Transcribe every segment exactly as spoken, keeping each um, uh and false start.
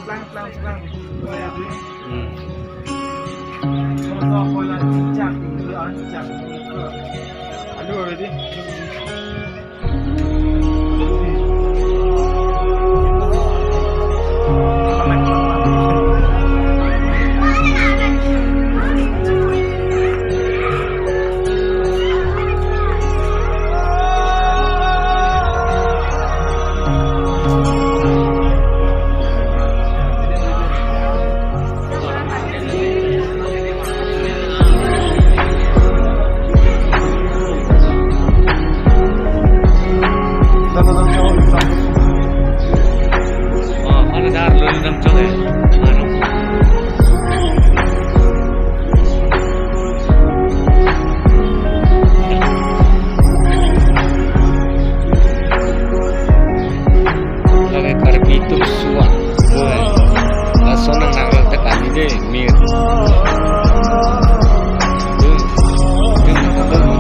Lang, lang, lang. Hmm. Kalau kau yang cincang, itu yang cincang. Aduh, ready? Oh, mana dar lo dam chok eh. Mana? Lake Karbi atum suwa. Laso nang nang lang ta kali de, mir. Dum, dum, dum.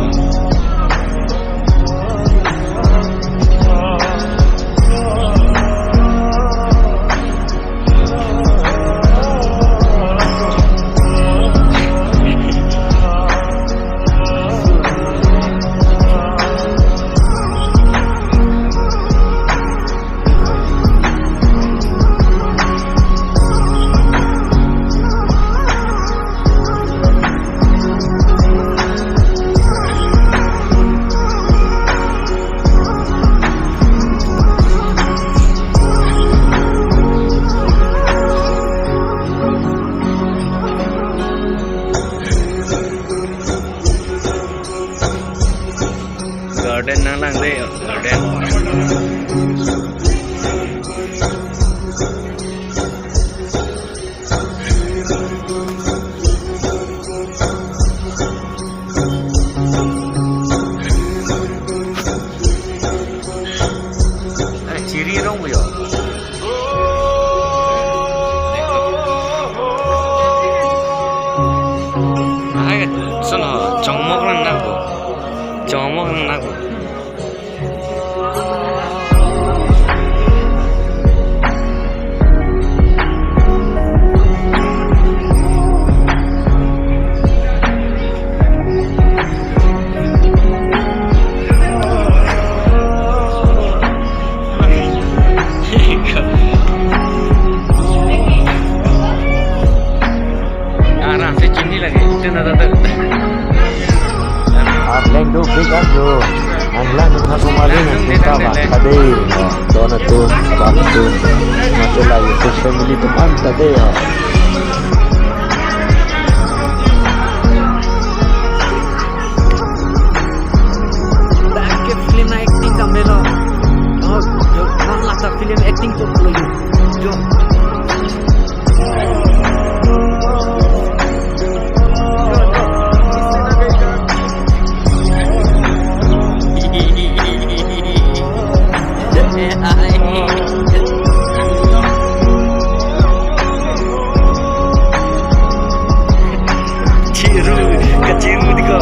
Garden nang lang de, garden. Eh, chiri rong yo. Hai, sono, chongmok nang nang bo. Chongmok nang nang bo. Aram si chini lagi, itu nada tu. Apleng do big up do. Ang lang do thak kumali nang kita ba. Tade, don atum, abang atum, masih lagi terus family atum ang tade ya. Bangke film acting kami lo. Oh, yo, non lata film acting tu perlu yo. Yo. Chiru, kachiru diko.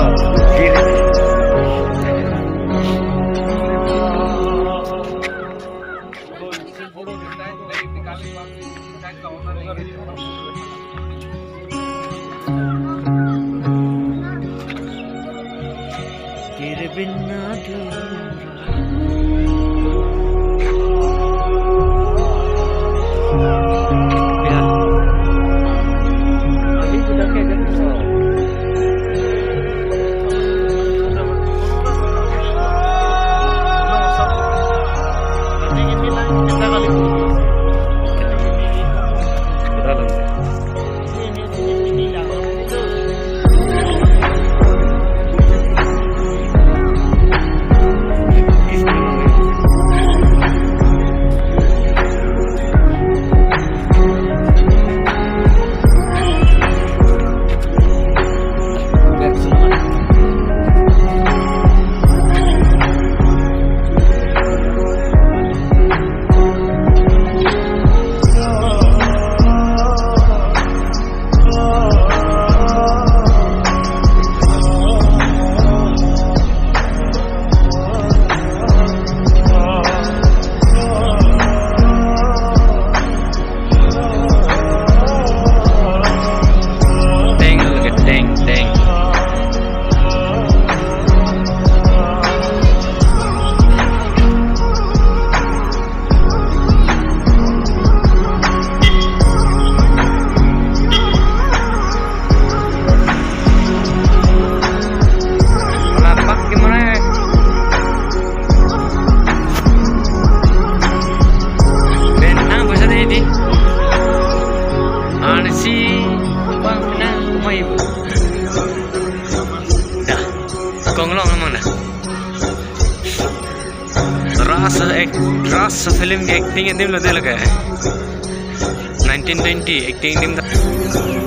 Ras act, Ras film ke acting adim lo de lake. Nineteen twenty acting adim ta.